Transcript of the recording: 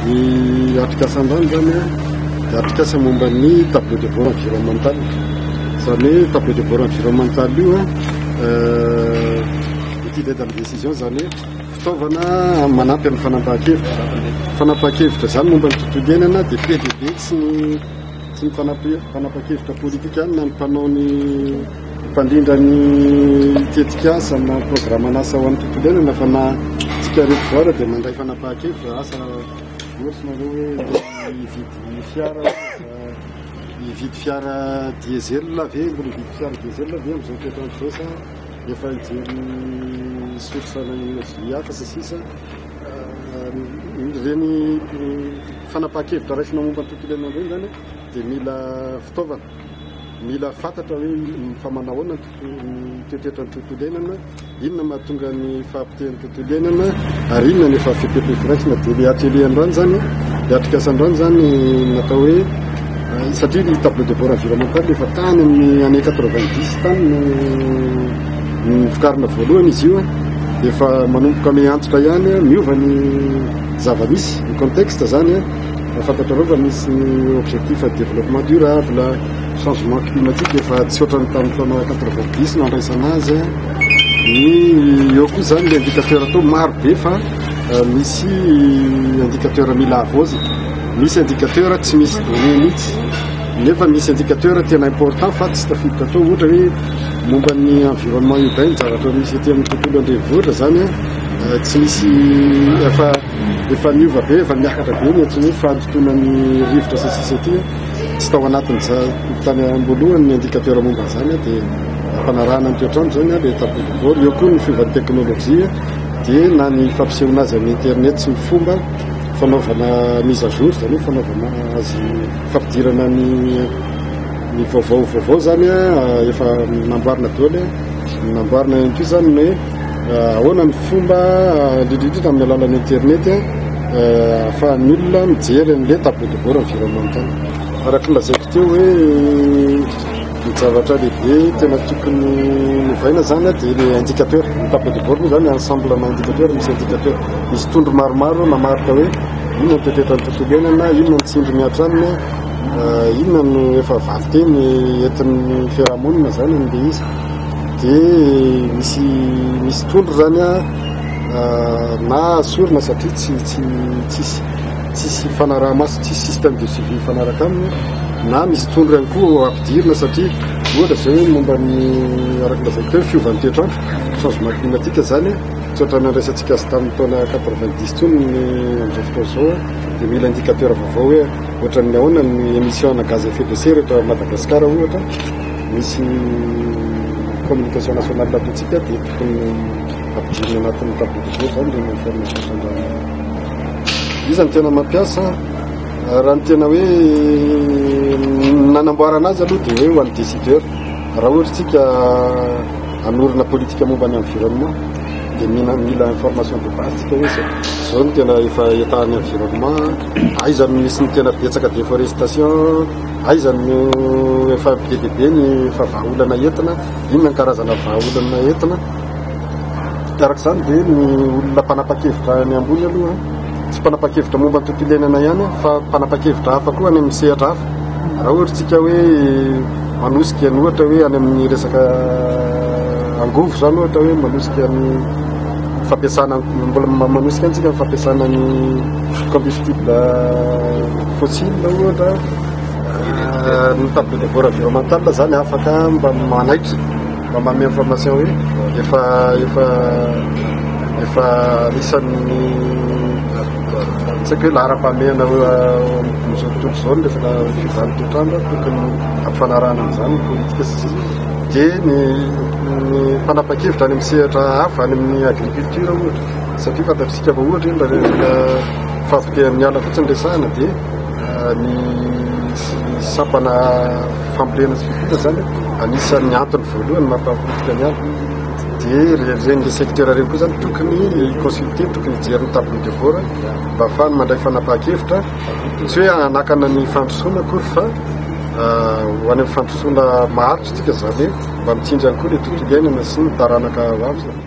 Ny atrikasa androany zany dia atrikasa momba ny tableau de bord environnemental. Izany hoe tableau de bord environnemental io outil d'aide à la décision, izany hoe fitaovana manampy amin'ny fanapahan-kevitra. Fanapahan-kevitra zany momba ny tontolo iainana dia be dia be, tsy ny mpanapa-kevitra politika ihany na ny mpanao ny mpandrindra ny tetikasa na programan'asa ho an'ny tontolo iainana, fa na tsika rehetra zao dia mandray fanapahan-kevitra. Asa ohatry nareo hoe hividy fiara diesel ve, mbola hividy fiara diesel ve amin'izao toetrandro zao, sa efa hijery source énergie hafa sy sisa. Ireny fanapahan-kevitra raisina momba ny tontolo iainana ireny zany dia mila fitaovana, mila fantatra hoe fa manahoana ny toetoetra ny tontolo iainana, inona mahatonga ny fahapotehan'ny tontolo iainana ary inona ny efa fepetra firaisina. Dia le atelier androany zany, le atrikasa androany zany natao hoe satria ny tableau de bord environnemental efa tany amin'ny année 90 tany no novokarina voalohany izy io, efa manomboka miantitra ihany, miova ny zava-misy, ny contexte zany. Fantatrareo fa misy ny objectif de développement durable, changement climatique, efa tsy ohatran'ny tamin'ny taona 90 no andraisana azy. Ny eo koa zany le indicateur atao maro be, fa misy indicateur mila avaozina, misy indicateur tsy misy données mihitsy, nefa misy indicateur tena important fa tsy tafiditra atao. Ohatra hoe momba ny environnement urbain, ny zavatra misy aty amin'ny tontolo andrenivohitra zany tsy misy, efa niova be, efa miakatra be ny antsoina hoe fahalotoana rivotra sy sisa aty. Tsy tao anatin'ny tany am-boalohany ny indicateur momba an'izany, dia ampanarahana ny toetrandro zany le tableau de bord. Eo koa ny fiovan'ny teknolojia, dia na ny fampisehoana azy amin'ny internet sy ny fomba fanaovana mise à jour, zany hoe fanaovana azy, fampidirana ny vaovao vaovao zany efa namboarina daholo. Namboarina ihany koa zany ny hoe ahoana ny fomba, indrindrindrindra amin'ny alalan'ny internet, ahafahan'ny olona mijery an'le tableau de bord environnemental. Araka ny lazaiko teo hoe ny zavatra lehibe tena tokony novaina zany dia le indicateur. Ny tableau de bord moa zany ensemble na indicateur, misy indicateur, misy tondro maromaro mamaritra hoe inona ny toetoetran'ny tontolo iainana, inona ny tsindry mihatra aminy, inona no efa valinteny entin'ny fiarahamonina zany amin'le izy. Dia misy tondro zany na asorina satria tsy tsisy fanaraha-maso, tsisy système de suivi mifanaraka aminy, na misy tondro ihany koa ampidirina, satria ohatra zao hoe momba ny, araka ny lazaiko teo, fiovan'ny toetrandro, changement climatique zany, tsy ohatran'ny andraisantsika azy tamin'ny taona 90 intsony ny amin'izao fotoana izao. Dia mila indicateur vaovao hoe ohatran'ny ahoana ny émission na gaz à effet de serre eto Madagasikara. Ohatra misy communication nationale ataontsika, dia tokony ampidirina anatin'ny tableau de bord zany ireny information trandrahana. Iza no tena mampiasa? Raha ny tena hoe nanamboarana azy aloha dia hoe ho an'ny décideur. Raha ohatra tsika hanorina politique momba ny environnement, dia mila information de base tsika hoe zao no tena efa état ny environnement, aiza no misy ny tena betsaka déforestation, aiza no efa be dia be ny efa vahaolana entina, inona ny karazana vahaolana entina. Araka izany dia ny olona mpanapa-kevitra any ambony aloha, tsy mpanapa-kevitra momba ny tontolo iainana ihany fa mpanapa-kevitra hafa koa any amin'ny sehatra hafa. Raha ohatra tsika hoe manosika ny, ohatra hoe any amin'ny resaka angovo zany, ohatra hoe manosika ny fampiasana, mbola manosika antsika ny fampiasana ny combustible fossile ohatra, ny tableau de bord environnemental zany afaka mba manaitra, mba manome information hoe efa anisan'ny tsy haiko hoe laharam-pahamehana amin'izao tontolo izao ny resaka fiovan'ny toetrandro, tokony ampifanarahana amin'izany ny politika sy sisa. Dia ny mpanapa-kevitra any amin'ny sehatra hafa, any amin'ny agriculture ohatra, satria fantatsika fa ohatra hoe raha resaka fahapotehan'ny ala fotsiny resahana, dia ny sampana fambolena sy fiompiana zany anisan'ny antony voalohany mampahapotika ny ala. Dia ireny le secteur ireny koa zany tokony consulter, tokony hijery ny tableau de bord mba ahafahany mandray fanapahan-kevitra, tsy hoe hanakana ny fandrosoana akory fa ho any amin'ny fandrosoana maharitra tsika, zany hoe mba mitsinjo ihany koa le tontolo iainana sy ny taranaka ho avy zany.